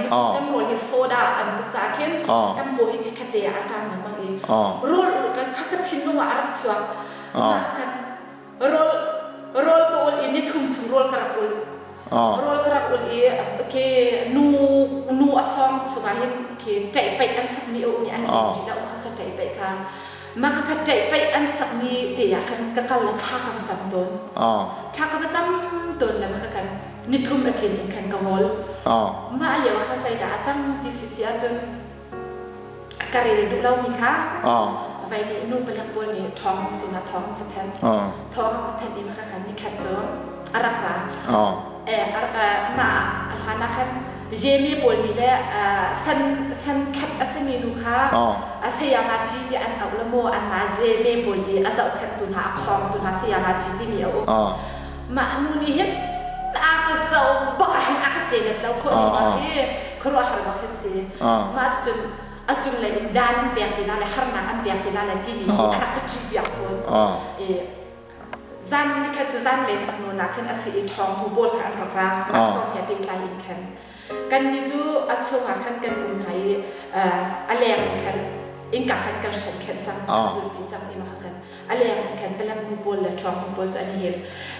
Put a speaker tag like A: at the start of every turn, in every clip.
A: Mutum kan rawl hi soda a tam tuk caah khin kan paw hi chikkhat te ah a ṭam lengmang i rawl ulh kan kha ka thinlung ah a rak chuak. Mah khan rawl rawl ka ul i nithum chung rawl ka rak ul. Rawl ka rak ul i khi nu nu a sawng chungah hin khi ṭaihpaih an sakmi a um i an lim rih lo kha kha ṭaihpaih kha mah kha kha ṭaihpaih an sakmi te ah khan ka kal le thla ka va cam tawn. Thla ka va cam tawn le mah kha kan nithum a tlin in khan ka ngol. Mah lio ah khan zeidah a cang ti si si ahcun ka rel duh lomi kha vai nih nu palek pawl nih ṭhawng sinah thawng an va thanh. Thawng an va thanh i mah khan nikhat cu a rak ra. Mah a hlan ah khan Jemi pawl nih le san san khat a simi nu kha sayama ci tiah an auh le maw an mah Jeme pawl nih a zohkhenhtu hna a khawngtu hna sayama ci timi a um. Mah nu nih hin a ka zoh bak ah hin a ka celet lo khawh ning bak hi khuaruahhar bak hin si. Mah cucun a cunglei in dan an pek ti la le harnak an pek ti la le timi hi a rak ka ṭih piak fawn. I zan nikhat cu zanlei sak nawn ah khin a si i ṭhawng hmu pawl kha an rak ra. Mah kong he pehtlai in khan kannih cu a chungah khan kan um hna i a leng in khan innka khan kan hren khenh cang, kan kulhpi cang i mah khan a leng in khan palek nu pawl le ṭhawng nu pawl cu an i hel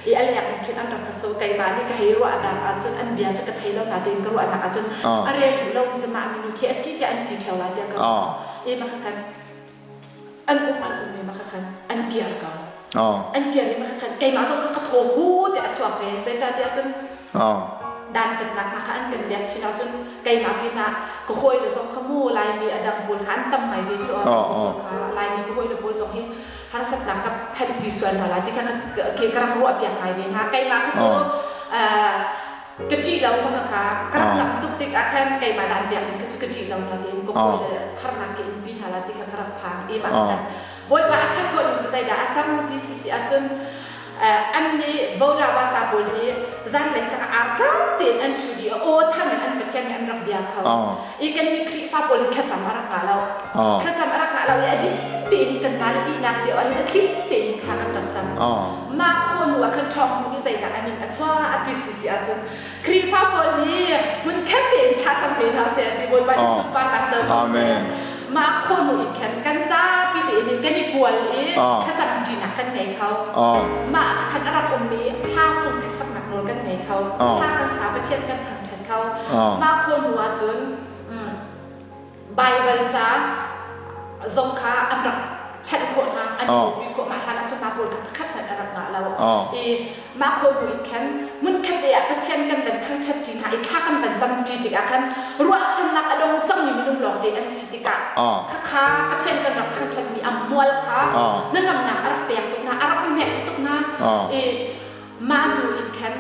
A: i a leng in khin an rak ka so keimah nih ka hei ruahnak ahcun an bia cu ka thei lo natein ka ruahnak ahcun a rel duh lomi cu mah minu khi a si tiah an ti ṭheo lai tiah ka ruah i mah khan an um an um i mah khan an kiar ko an kiar i mah khan keimah zong kha ka thaw hu tiah a chuak ve zeicahtiah cun Dantatnak hna kha an kan biak chin ahcun keimah pinah ka hawile zong kha mu Laimi a dang pawl kha an tam ngai ve cu kha Laimi ka hawile pawl zong hi harsatnak ka phanhpi sual hna lai ti kha ka rak ruah piak ngai ve hna. Keimah kha cu ka ṭih lo kha kha ka rak lam tuk tik ah khan keimah dan biak ding kha cu ka ṭih lo hna tiin ka hawile harnak ka in pi hna lai ti kha ka rak phang i mah khan Bawipa a ṭhat khawh ning cu zeidah a cang ti si si ahcun an nih Bonabata pawl hi zanlei sang ah artlang tein an ṭhu dih i aw thang in an Pathian hi an rak bia kho. I kannih Khrihfa pawl hi thlacam a rak ngah lo. Thlacam a rak ngah lo i a ding tein kanmah le ihnak cio ah hin a tling tein thla kan rak cam. Mah khaw hnu ah khan ṭhawng hnu nih zeidah a min a chuah a ti si si ahcun Khrihfa pawl hi hmunkhat tein thlacam ve hna seh ti Bawipa nih sunparnak co ko seh. Mah khawhnu in khan kan zapi tein hin kan i kual i thlacam ṭinak kan ngei kho. Mah khan a rak ummi hla fung kha saknak nawl kan ngei kho. Hla kan sa Pathian kan thangṭhat kho. Mah khawhnu ahcun Baibal ca zong kha an rak chanh khawh hna, an i khawh. Mah hlan ahcun mah pawl kha pakhat hmanh a rak ngah lo. I mah khawh hnu in khan hmunkhat te ah Pathian kan van thangṭhat ṭi hna i thla kan van cam ṭi tikah khan ruahchannak a dong cangmi minung lawngte an si tikah khakha Pathian kan rak thangṭhatmi a mual kha hnangamnak a rak pek tuk hna, a rak hnemh tuk hna. I mah hnu in khan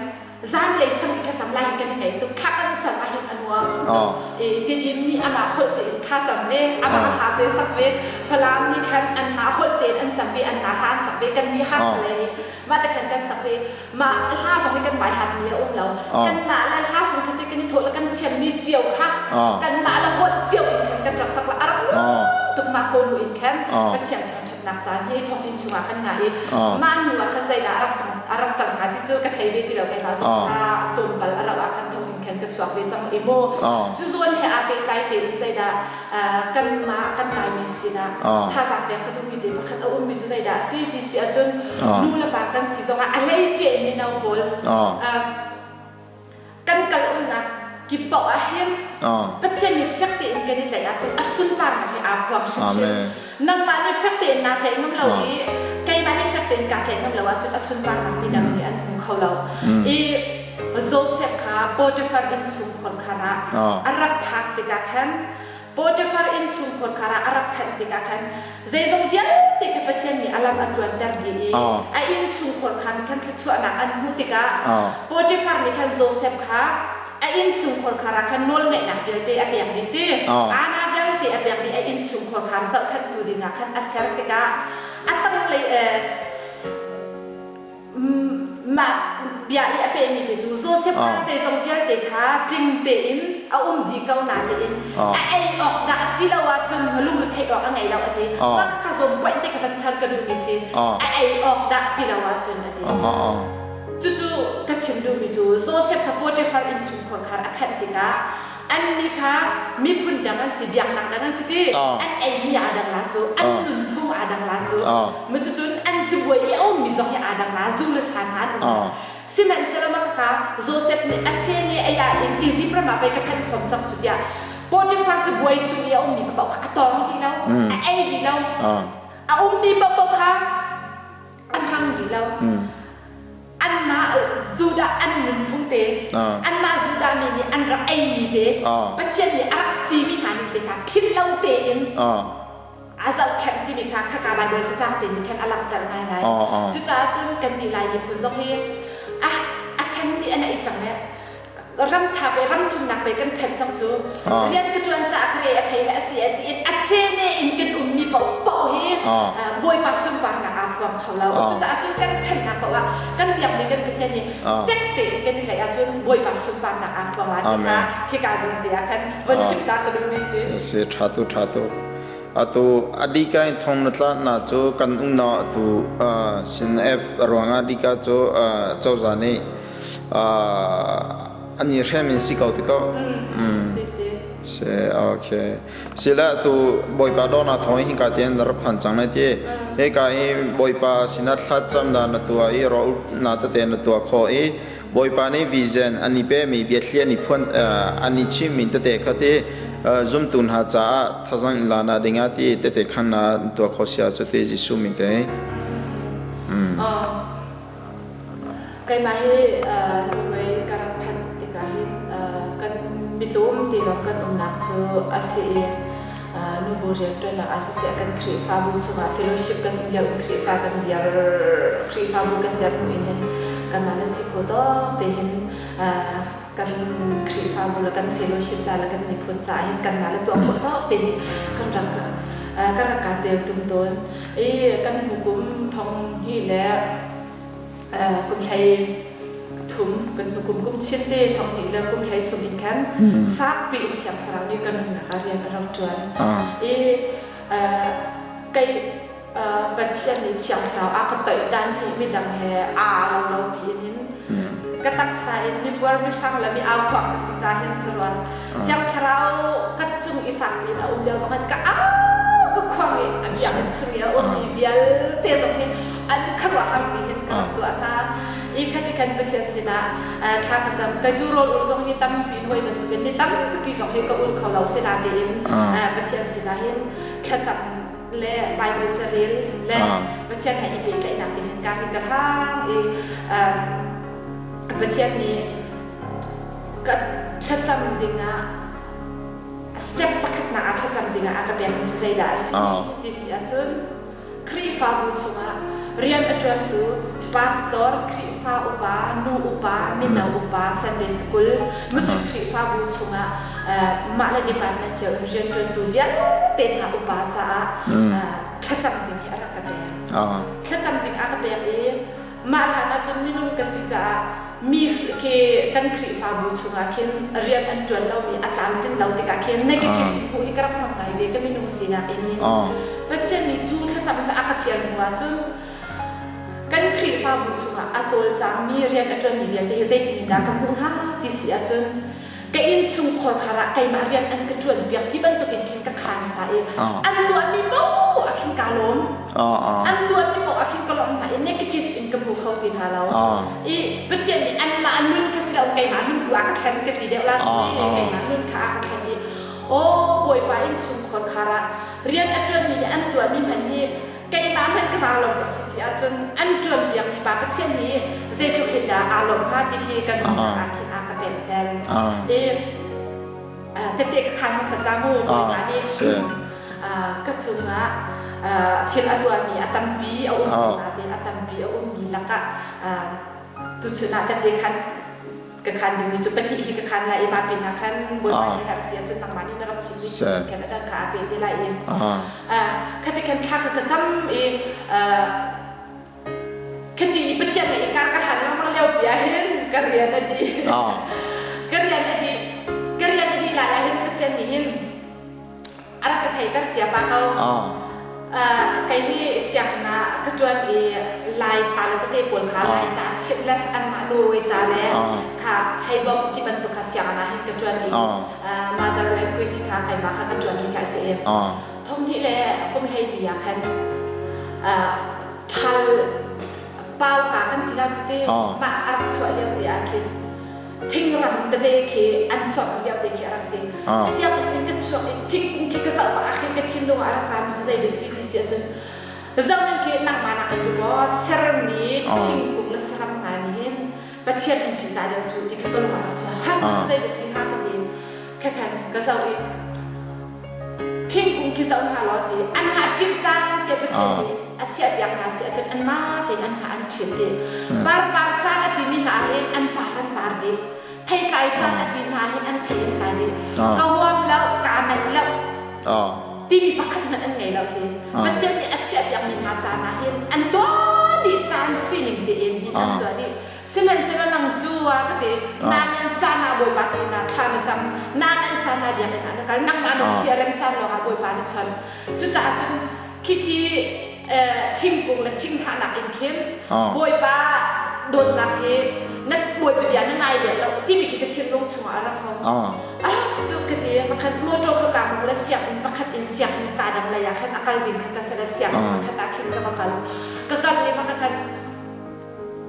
A: zanlei sang i thlacam lai hi kan i ngei tuk thla kan cam ah hin a nuam tuk i Tidim nih amah holh tein thla cam ve amah hla te sak ve Falam nih khan anmah holh tein an cam ve anmah hla an sak ve kan nih Hakha lei nih mah te khan kan sak ve mah hla zong hi kan bai hat mi a um lo kanmah le hla fung khat kan i thawh le kan thiam mi cio kha kanmah le holh cio in khan kan rak sak la a rak nuam tuk mah kho nu in khan Pathian thangṭhatnak caan hi thonginn chungah kan ngah i mah hnu ah khan zeidah a rak cang a rak cang hnga ti cu ka thei ve ti lo keimah zong kha tlawmpal a rauh ah khan thonginn khan ka chuak ve cang i mu cu zawn he aa pehtlai tein zeidah kanmah kan Laimi sinah thazaang pek ka duhmi te pakhat a ummi cu zeidah a si ti si ahcun nu le pa kan si zongah a hleice in mino pawl Kan kal umnak kip paoh ah hin Pathian nih fek tein kan i tlaih ahcun a sunparnak hi aa phuang hrimhrim. Nangmah nih fek tein naa tlaih ngam lo i keimah nih fek tein kaa tlaih ngam lo ahcun a sunparnak midang nih an hmu kho lo. I Joseph kha Potiphar innchungkhar kha a rak phak tikah khan Potifar innchungkhar kha a rak phanh tikah khan zeizong vialte kha Pathian nih a lam a tluanter dih i a innchungkhar khan khan thluachuahnak an hmuh tikah Potifar nih khan Josef kha a innchungkhar khar ah khan nawlngeihnak vialte a pek dih ti ana vialte a pek dih a innchungkhar khar zohkhenhtu dingah khan a ser tikah a tanglei Mah bia i a pehmi te cu Josef kha zeizong vialte kha tling tein a um dih ko natein a ei awk dah ti lo ahcun lungretheih awk a ngei lo a ti. Mah kha zawn poih te kha van char ka duhmi si. A ei awk dah ti lo ahcun a ti. Cucu ka chim duhmi cu Josef kha Potifar innchungkhar khar a phanh tikah. Annih kha miphun dang an si, biaknak dang an si ti an eimi aa dang la cu, an nunphung aa dang la cu. Cucun an cabuai i a ummi zong hi aa dang la, zu le sa hna an um. Sihmanhsehlaw mah khakha Josef nih a chen i a ya in Izipt ram ah pei ka phanh fom cang cu tiah Potifar cabuai chung i a ummi paoh kha a tawng dih lo, a ei dih lo. A ummi paohpaoh kha a hmang dih lo. Anmah Judah an nunphung te, anmah Judah mi nih an rak eimi te, Pathian nih a rak timi hna ning te kha philh lo tein a zohkhenh timi kha khaka Baibal cacang te nih khan a langhter ngaingai. Cucaah cun kannih Lai miphun zong hi a a chan nih a naih cang le ram ṭha pe ram thumnak pe kan phanh cang cu rian ka ṭuan caah ka re a thei le a si a ti in a chene in kan ummi paohpaoh hi Bawipa sunparnak aa phuang kho lo. Cucaah cun kan phanhnak paoh ah kan biakmi kan Pathian hi fek tein kan i tlaih ahcun Bawipa sunparnak aa phuang lai ti kha khika zawn te ah khan von chim ta ka duhmi si.
B: Si ṭha tu ṭha tu. Atu adika in thong na tla na cu kan unau atu sin F ruangah dika cu cozah nih an i hrem in si ko ti ko.
A: Si si.
B: Si okay. Sila tu Bawipa dawna thawng hin ka tian na rak phan cang lai ti. He ka i Bawipa sinah thlacam da na tua i ro na tete na tua kho i Bawipa nih vision an i pe mi biathli an i phuan an i chim mi tete kha ti zumtu hna caah thazang in la na ding ah ti tete khan na tua kho sia cu ti Jesuh min te.
A: Keimah hi Norway ka rak phanh tikah hin kan mitlawm te lawng kan umnak cu a si i nubu rianṭuannak ah siseh kan Khrihfabu chungah fellowship kan um lio in Khrihfa kan dir Khrihfabu kan der hnu in hin kanmah na si kho tawk te hin kan Khrihfabu le kan fellowship ca le kan miphun caah hin kanmah le tuah khawh tawk te hi kan rak kan rak kaa tel tum tawn i kan hnu kum thong hnih le kum hlei thum kan hnu kum kum chin te thong hnih le kum hlei thum in khan fakpi in thiang thlarau nih kan nunnak ah rian a rak ṭuan i kei Pathian nih thiang thlarau a ka toih dan hi midang he aa lo lo pi in hin ka taksa in mibuar mihrang le mi aukhuang ka si ca hin si rua thiang thlarau ka cung i fak in a um lio zong hin ka au ka khuang i a biakinn chung i a ummi vialte zong hi an khuaruahhar pi hin ka rak tuah hna i khati khan Pathian sinah thla ka cam kei cu rawl ul zong hi tampi in hawi bantukin ni tampi zong hi ka ul kho lo sinatein Pathian sinah hin thlacam le Bible carel le Pathian he i pehtlaihnak ding hin ka hi ka hang i Pathian nih ka thlacam dingah step pakhatnak ah thlacam dingah a ka pekmi cu zeidah a si ti si ahcun Khrihfabu chungah rian a ṭuantu pastor, Khrihfa upa, nu upa, mino upa, Sunday school, mucun Khrihfabu chungah mah le department cio in rian ṭuantu vialte hna upa caah thlacam ding hi a rak ka pek. Thlacam ding a ka pek i mah hlan ahcun minung ka si caah mi khi kan Khrihfabu chungah khin rian an ṭuan lomi a tlamtlin lo tikah khin negative in hmuh hi ka rak hmang ngai ve ka minung sinak in. Pathian nih cu thlacam cu a ka fial hnu ahcun kan Khrihfabu chungah a cawlcangmi rian a ṭuanmi vialte hi zeitin in dah ka hmuh hna ti si ahcun ka innchungkhar khar ah keimah rian an ka ṭuan piak ti bantuk in khin ka khaan sa i an tuahmi paoh ah khin kaa lawm. An tuahmi paoh ah khin ka lawmh hna i negative in ka hmu kho ti hna lo. I Pathian nih anmah nun kha si lo keimah nun tu ah ka thlen ka ti deuh la keimah nun kha a ka thlen i aw Bawipa innchungkhar khar ah rian a ṭuanmi nih an tuahmi hmanh hi keimah hmanh ka vaa lawm a si si ahcun an ṭuanpiakmi pa Pathian nih zeitluk hin dah aa lawmh hnga ti khi kan nunnak ah khin a ka pemter. I tete ka khaan hmasat la mu Bawipa nih ka cungah thil a tuahmi a tampi a um natein a tampi a ummi lakah tuchun ah tete khan ka khan dingmi cu pahnih hi ka khan lai i mah pinah khan Bawipa nih herh si ahcun nangmah nih na rak chimmi khan a dang kha a pe te lai in khati khan thla kha ka cam i khati i Pathian lei i kar ka hlan lengmang lio pi ah hin ka rian a dih ka rian a dih ka rian a dih lai ah hin Pathian nih hin a rak ka theiter cia pa ko. Kei hi sianginn ah ka ṭuan i Lai fale tete pawl kha Lai ca chimh le anmah Norway ca le kha hei bawmh ti bantuk kha sianginn ah hin ka ṭuan i mother language kha keimah kha ka ṭuanmi kha a si i thonghnih le kum 14 ah khan ṭhal pauka kan ti la cu ti mah a rak chuah lio te ah khin thingram tete khi an cawk lio te khi a rak si. Sianginn in ka chuak i thingkung khi ka zoh pah ah khin ka thinlung ah a rak rami cu zei dah si ti si ahcun zoh khi nangmah nak in dukaw sermi thingkung le saram hna nih hin Pathian an ṭihzah deuh cu ti kha ka lung ah rak chuak. Ha cu zei dah si hnga ka ti. Kha khan ka zoh i thingkung khi zoh hna law ti an hna ṭih caan tiah Pathian nih a chiahpiak hna si ahcun anmah tein an hna an ṭhim ti. Parpar caan a timi hna hin an par an par dih. Theitlai caan a ti hna hin an thei an tlai dih. Ka huam lo, kaa manh lo. Timi pakhat hmanh an ngei lo ti. Pathian nih a chiahpiakmi hna caan ah hin an tuah dih caan sining tein hin an tuah dih. Sihmanhsehlaw nang cu a ka ti, namen caan ah Bawipa sinah thla na cam, namen caan ah biakinn ah na kal, nangmah na siarem caan lawngah Bawipa na chon. Cucaah cun khikhi thingkung le thinghnahnak in khin Bawipa dawtnak hi na Bawipa bia na ngai lem lo timi khi ka thinlung chungah a rak hong. Ah cucu ka ti, makhan motor kha ka hmu le sianginn pakhat in sianginn ka dang lei ah khan a kal ding kha ka si le sianginn pakhat ah khin ka va kal. Ka kal i maka khan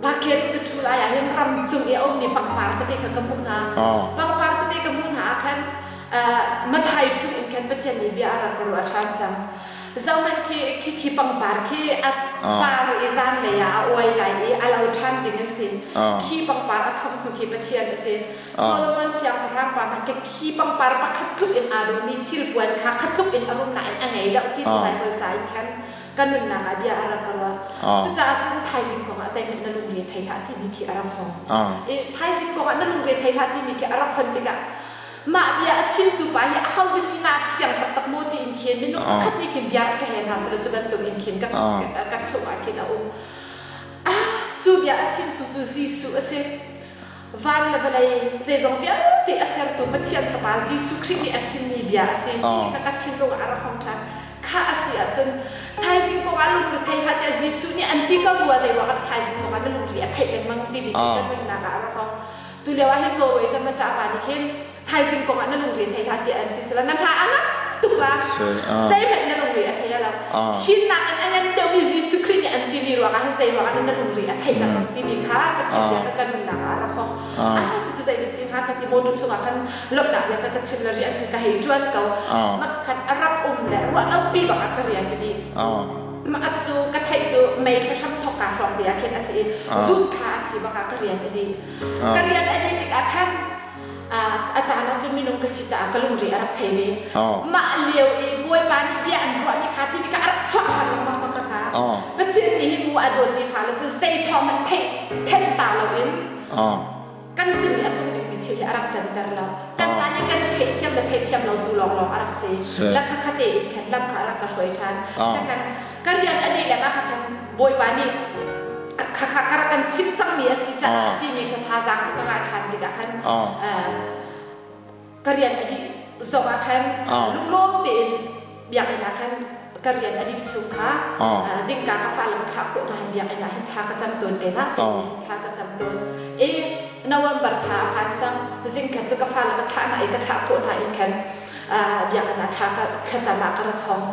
A: Parket ka ṭhu lai ah hin ram cung i a ummi pangpar tete kha ka hmuh hna. Pangpar tete ka hmuh hna ah khan Mathai chung in khan Pathian nih bia a rak ka ruah ṭhan cang. Zohhmanh khi khi pangpar khi a par i zanlei ah a uai lai i a lo ṭhan ding an si. Khi pangpar a thawktu khi Pathian a si. Solomon siangpahrang pa hmanh khi khi pangpar pakhat tluk in aa dawhmi thilpuan kha kha tluk in a rum nain a ngei lo timi Baibal ca in khan ka nunnak ah bia a rak ka ruah. Cucaah cun thaizing kong ah zeihmanh na lungre thei hlah timi khi a rak hong. I thaizing kong ah na lungre thei hlah timi khi a rak hon tikah mah bia a chimtu pa hi aho na si naa fiang taktak maw tiin khin minung pakhat nih khin bia rak ka he hna selaw cu bantuk in khin ka ka chung ah khin a um. Ah, cu bia a chimtu cu Jesuh a si. Van le vawlei zeizong vialte a sertu Pathian Fapa Jesuh Khrih nih a chimmi bia a si. Hi kha ka thinlung ah a rak hong ṭhan. Kha a si ahcun thaizing kong ah lungre thei hlah tiah Jesuh nih an ti ko rua zei ruangah thaizing kong ah na lungri a theih lengmang timi khi ka nunnak ah a rak hong. Tu lio ah hin Norway kan ma ṭahpa nih khin thaizing kong ah na lungre thei hlah tiah an ti sila na hna a ngam tuk la zeihmanh na lungre a thei lo hinnak in a ngan deuhmi Jesuh Khrih nih an timi ruangah hin zei ruangah na lungre a theih lengmang timi kha Pathian bia kha kan nunnak ah a rak hong ah cucu zei na si hnga ka ti motor chungah khan lawmhnak bia kha ka chim le rian kha ka hei ṭuan ko mah khan a rak um le ruah lo pi bak ah ka rian ka dih mah cucu ka theih cu mei thla hram thok ka hrawng te ah khin a si i zun thla a si bak ah ka rian a dih ka rian a dih tikah khan a caan ah cun minung ka si caah ka lungre a rak thei ve. Mah lio i Bawipa nih bia an ruahmi kha timi kha a rak chuak ṭhan lengmang bak kha. Pathian nih hin mu a dawtmi fale cu zei thawng hmanh theih then ta loin kan cung i a tlung dingmi thil hi a rak canter lo. Kanmah nih kan theihthiam le theihthiam lo tu lawnglawng a rak si. La kha kha tein khan lam kha a rak ka hruai ṭhan. Kha khan ka rian a dih le mah kha khan Bawipa nih khakha ka rak kan chimh cangmi a si caah timi kha thazaang kha ka ngah ṭhan tikah khan ka rian a dih zong ah khan lunglawm tein biakinn ah khan ka rian a dih chung kha zingka ka fale ka thlah khawh hna hin biakinn ah hin thla ka cam tawn keimah tein thla ka cam tawn i November thla a phan cang zingkhat cu ka fale ka thlah hna i ka thlah khawh hna in khan biakinn ah thla thlacam ah ka rak hong.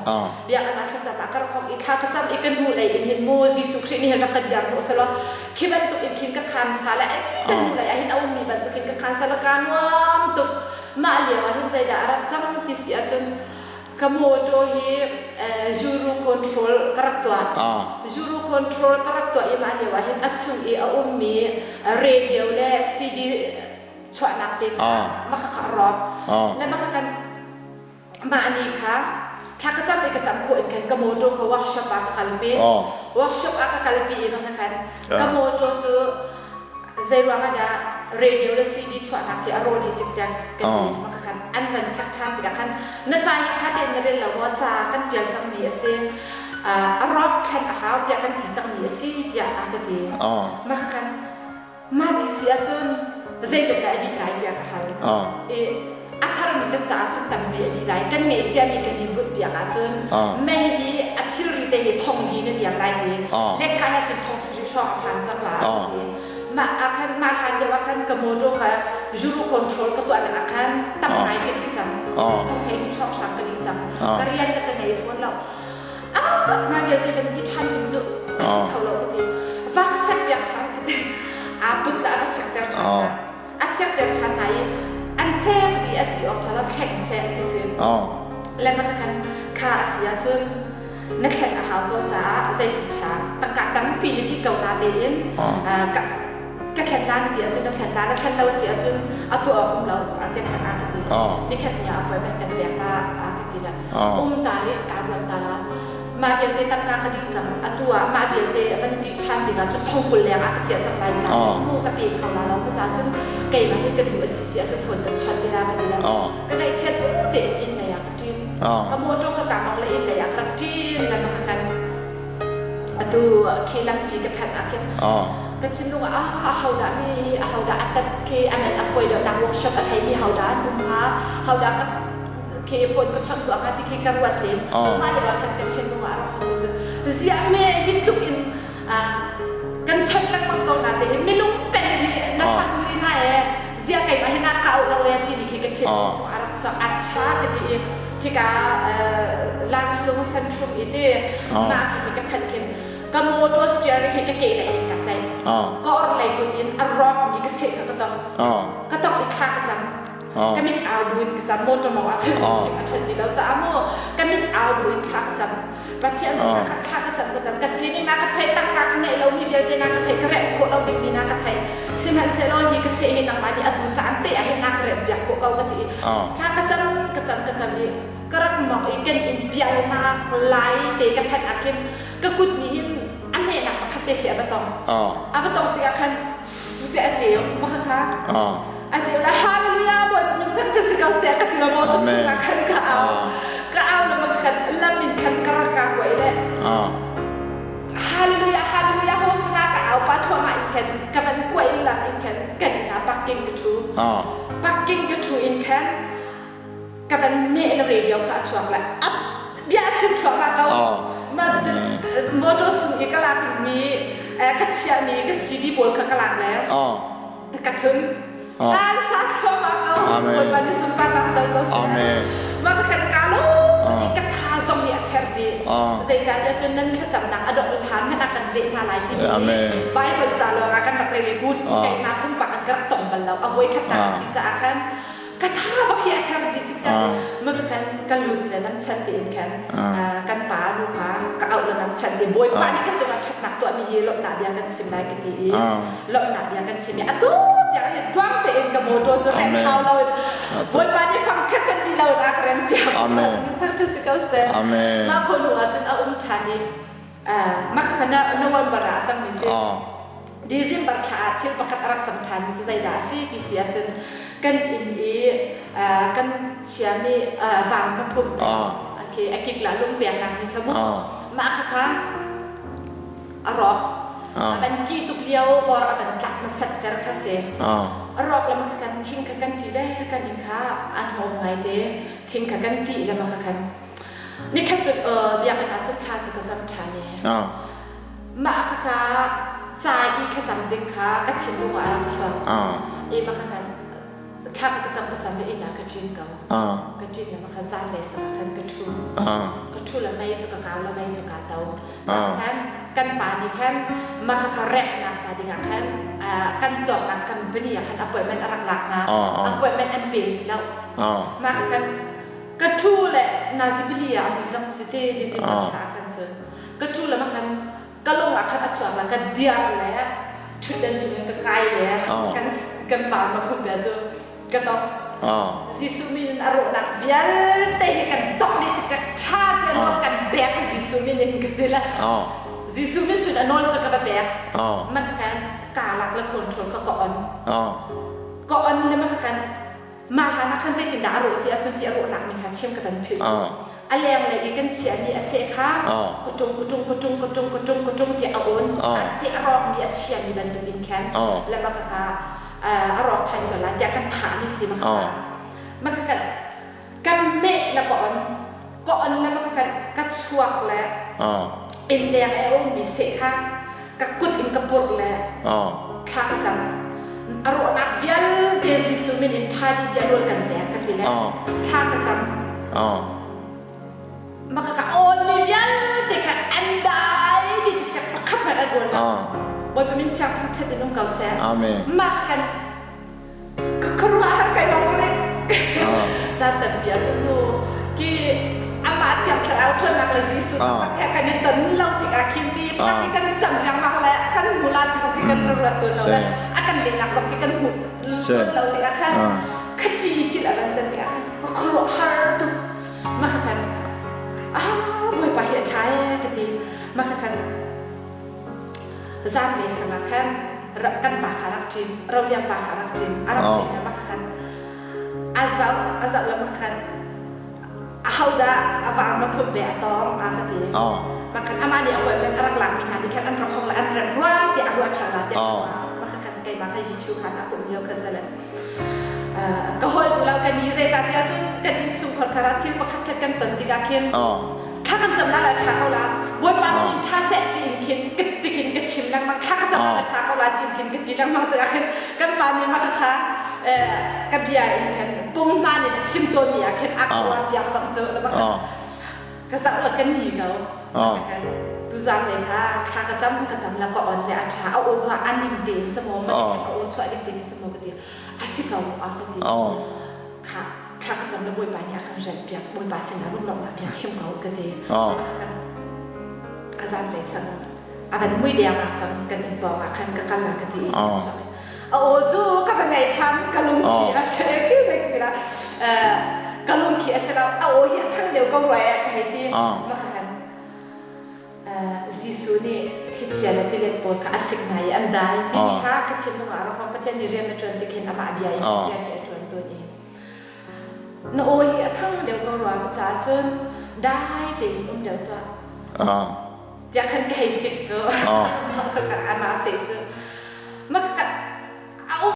A: Biakinn ah thlacam ah ka rak hong i thla ka cam i ka hnu lei in hin mu Jesuh Khrih nih hin rak ka diar hnawh selaw khi bantuk in khin ka khaan sa le ka hnu lei ah hin a ummi bantuk hin ka khaan sa le kaa nuam tuk. Mah lio ah hin zeidah a rak cang ti si ahcun ka motor hi Euro control ka rak tuah. Euro control ka rak tuah i mah lio ah hin a chung i a ummi radio le CD chuahnak te kha mah kha a rawk le mah kha kan mah ni kha thla ka cam i ka cam khawh in khan ka motor kha workshop ah ka kalpi workshop ah ka kalpi i mah kha khan ka motor cu zei ruang ah dah radio le CD chuahnak hi a raw dih cikcek ka ti mah kha khan an van check ṭhan tikah khan na ca hi ṭha tein na rel lo maw ca kan ṭial cangmi a si a rawk thlen a hau tiah kan ti cangmi a si tiah a ka ti mah kha khan Mah ti si ahcun zeizat dah a dih lai tiah ka hal. I a tharmi kan caah cun tampi a dih lai. Kan ngeih ciami kan i bunh piak ahcun mei hi a thilri te hi thong li. li na liam lai ti. Lekha he cun thong sarih hrawng a phan cang la ti. Mah ah khan mah hlan deuh ah khan ka motor kha Euro control ka tuah nak ah khan tam ngai ka dih cang. Thong hlei ni hrawng hram ka dih cang. Ka rian le ka ngei fawn lo. Ah mah vialte van ti ṭhan ding cu ka si kho lo ka ti. Va ka check piak ṭhan ka ti. Aa put la a ka check ter ṭhan hna. A check ter ṭhan hna i an chek i a ti awk ṭha lo thleng seh ti si. Le ma kha kha a si ahcun na thlen a hau ko caah zeiti ṭha tangka tampi na dih ko na tein ka ka thlen la na ti ahcun na thlen la na thlen lo si ahcun a tuah awk um lo a ti khan a ka ti. Nikhat ni ah appointment kan pek la a ka ti la. Um ta rih kaa ruat ta la. Mah vialte tangka ka dih cang. Atu ah mah vialte van dih ṭhan ding ah cun thongkul leng ah ka chiah cang lai ca mu ka pe kho la lo mu ca cun keimah nih ka duh a si si ahcun phone kan chawnh te la ka ti la. Ka ngaihchiat bu tein inn lei ah ka ṭin. Ka motor ka ka mong le inn lei ah ka rak ṭin le ma ka kan atu khi lampi ka phanh ah khin ka thinlung ah ah ahodah mi ahodah a tat khi a man a fawi deuhnak workshop a theimi hodah an um hnga hodah ka khi phone ka chawnh tuah hnga ti khi ka ruat len mah lio ah khan ka thinlung ah a rak hong cu ziah me hi tluk in kan chawnh lengmang ko na te hi minung peng hi na thang ri na e ziah keimah hi na ka auh lo e timi khi ka thinlung chung a rak chuak a ṭha ka ti i khika lansung sentrum i ti mah khi khi ka phanh khin ka motor steering hi ka ke lei in ka tlaih ka or lei kun in a rawk mi ka seh kha ka tong ka tong i thla ka cam ka mit au buin ka cam motor mong ah cun chim a ṭhat ti lo caah mu ka mit au buin thla ka cam Pathian sinah khan thla ka cam ka cam ka sining na ka theih tangka ka ngeih lomi vialte na ka theih ka remh khawh lo dingmi na ka theih sihmanhsehlaw hi ka seh hi nangmah nih atu caan te ah hin na ka remh piak khawh ko ka ti i thla ka cam ka cam ka cam i ka rak mok i kan in bialnak lai te ka phanh ah khin ka kut nih hin a mehnak pakhat te khi a va tong a va tong tikah khan te a ceu ma kha kha a ceu la hallelujah bawipa min thangṭhat si ko seh ka ti lo maw tu chungah khan ka au ka au le ma khan lam in khan ka rak ka kuai le hallelujah hallelujah hosana ka au pa thluahmah in khan ka van kuai lam in khan kan inn ah parking ka ṭhu parking ka ṭhu in khan ka van meh le radio kha a chuak le a bia a chim thluahmah ko mah cucu motor chung i ka lak mi ka chiahmi ka CD pawl kha ka lak le ka thun hlan sa thluahmah ko Bawipa nih sunparnak co ko seh mah ka khan ka lo ka tha zong nih a ther dih zeicahtiah cun nan thlacamnak a dongh hlan hmanh ah kan leh hna lai timi Bible ca lawng ah kan rak rel i good keimah pumpak an ka rak tong bal lo a voikhatnak a si caah khan ka tha bak hi a ther dih cikcek ma ka kan ka lut le lam chan tein khan kan pa nu kha ka auh le lam chan te bawipa nih ka cungah ṭhatnak tuahmi hi lawmhnak bia kan chim lai ka ti i lawmhnak bia kan chim i atu tiang hi tluang tein ka motor cu rem hau lo in bawipa nih fang khat kan ti lo in a ka rem piak amen thang si ko seh mah kho nu ah cun a um ṭhan i mah kha November ah a cangmi si December thla ah thil pakhat a rak cang ṭhan mi cu zeidah a si ti si ahcun kan inn i kan chiami van hmaphum okay, a kik la lung peknak mi kha mu mah kha kha a rawk a van ki tuk lio vor a van tlak hmasat ter kha si a rawk le mah kha kan thing kha kan ti le kan inn kha an hom ngai te thing kha kan ti le mah kha khan nikhat cu biakinn ah cun thla cu ka cam ṭhan i Mah khakha ca i thlacam ding kha ka thinlung ah a rak chuak. I mah kha thla ka cam ka cam i inn ah ka ṭin ko. Ka ṭin le mah kha zanlei sang ah khan ka ṭhu. Ka ṭhu le mei cu ka kau le mei cu kaa to. Mah khan kan pa nih khan mah khakha renghnak ca ding ah khan kan cawknak company ah khan appointment a rak lak hna. Appointment an pe rih lo. Mah kha khan ka ṭhu le nazibili ah a mui cang cu te December thla ah khan cun ka ṭu le khan ka lung ah khan a chuak la ka diar le ṭhutdan cungin ka kai le kan kan pa ma phun bia cu ka tong Jesuh min in a rawhnak vialte hi kan tong dih cikcek ṭha te nawl kan pek Jesuh min in ka ti le Jesuh min cun a nawl cu ka va pek man khan ka lak le control kha ka on ka on le ma khan Mah hlan ah khan zeitindah a rawh ti ahcun ti a rawhnak mi kha chim ka van philh cu. A lenglei i kan chiahmi a seh kha kuṭung kuṭung kuṭung kuṭung kuṭung kuṭung tiah a awn. A seh a rawkmi a chiami bantuk in khan le mah khakha a rawk thai sual lai tiah kan thahmi si mah khakha. Mah khakha kan meh le ka on ka on le mah khakha ka chuak le. Innleng i a ummi seh kha ka kut in ka purh le thla ka cam. A rawhnak vialte Jesuh min in ṭha dih tiah rawl kan pek ka ti le thla ka cam. Mah ka awnmi vialte kha an dai dih cikcek pakhat hmanh an awn lo. Bawipa min thiang thangṭhat in um ko seh.
B: Amen.
A: Mah kan ka khuaruahhar kai ma zong nih caan tampi ah cun mu ki amah thiang thlarau ṭhawnnak le Jesuh taktak he kan i ton lo tikah khin ti thak hi kan cam lengmang le a kan hmu la ti zong khi kan ruat tawn lo le a kan lehnak zong khi kan hmu tawn lo tikah khan khati thil a kan can tikah khan ka khuaruahhar tuk mah kha kan ah Bawipa hi a ṭha ee ka ti mah kha kan Zanlei sang ah khan kan pa kha rak ṭin, Roliang pa kha rak ṭin, a rak ṭin le bak khan a zoh, a zoh le bak khan ahodah a vang na phut ve a tawng a ka ti. Bak khan amah nih appointment a rak lakmi hna nih khan an rak hong le an remh rua tiah a ruah ṭheo la tiah bak khan keimah kha YouTube khan a um lio kha sale ka hawi lo kan i zeicahtiah cun kan innchungkhar kha thil pakhat khat kan ton tikah khin thla kan cam la la ṭha ko la Bawipa min in ṭha seh tiin khin ka tikin ka chim lengmang thla ka cam la la ṭha ko la tiin khin ka ti lengmang tikah khin kan pa nih mah kha ka bia in khan punghman in a chim tawnmi ah khin a ka ruah piak cang cu ka zoh la ka ni ko tuzan le kha thla ka cam ka cam la ka on le a ṭha a aw kha a nim tein samaw ma a aw chuah ding tein samaw ka ti a si ko a ka ti kha thla ka cam le bawipa nih a kan rel piak bawipa sinah lunglawmhnak bia chim ko ka ti a zan lei sang a van mui dengmang cang kan inn pawng ah khan ka kal la ka ti i a aw cu ka va ngaih ṭhan ka lungthi a si ki zei ti la ka lungthi a si lo a aw hi a thang deuh ko rua ka hei ti ma kha kan Jesuh nih thlichia le tilet pawl kha a sik hna i an dai timi kha ka thinlung ah rak um Pathian nih rian a ṭuan tik hin amah bia in rian hi a ṭuan tawn i na aw hi a thang deuh ko rua ka caah cun dai tein um deuh tuah tiah khan ka hei sik cu amah seh cu.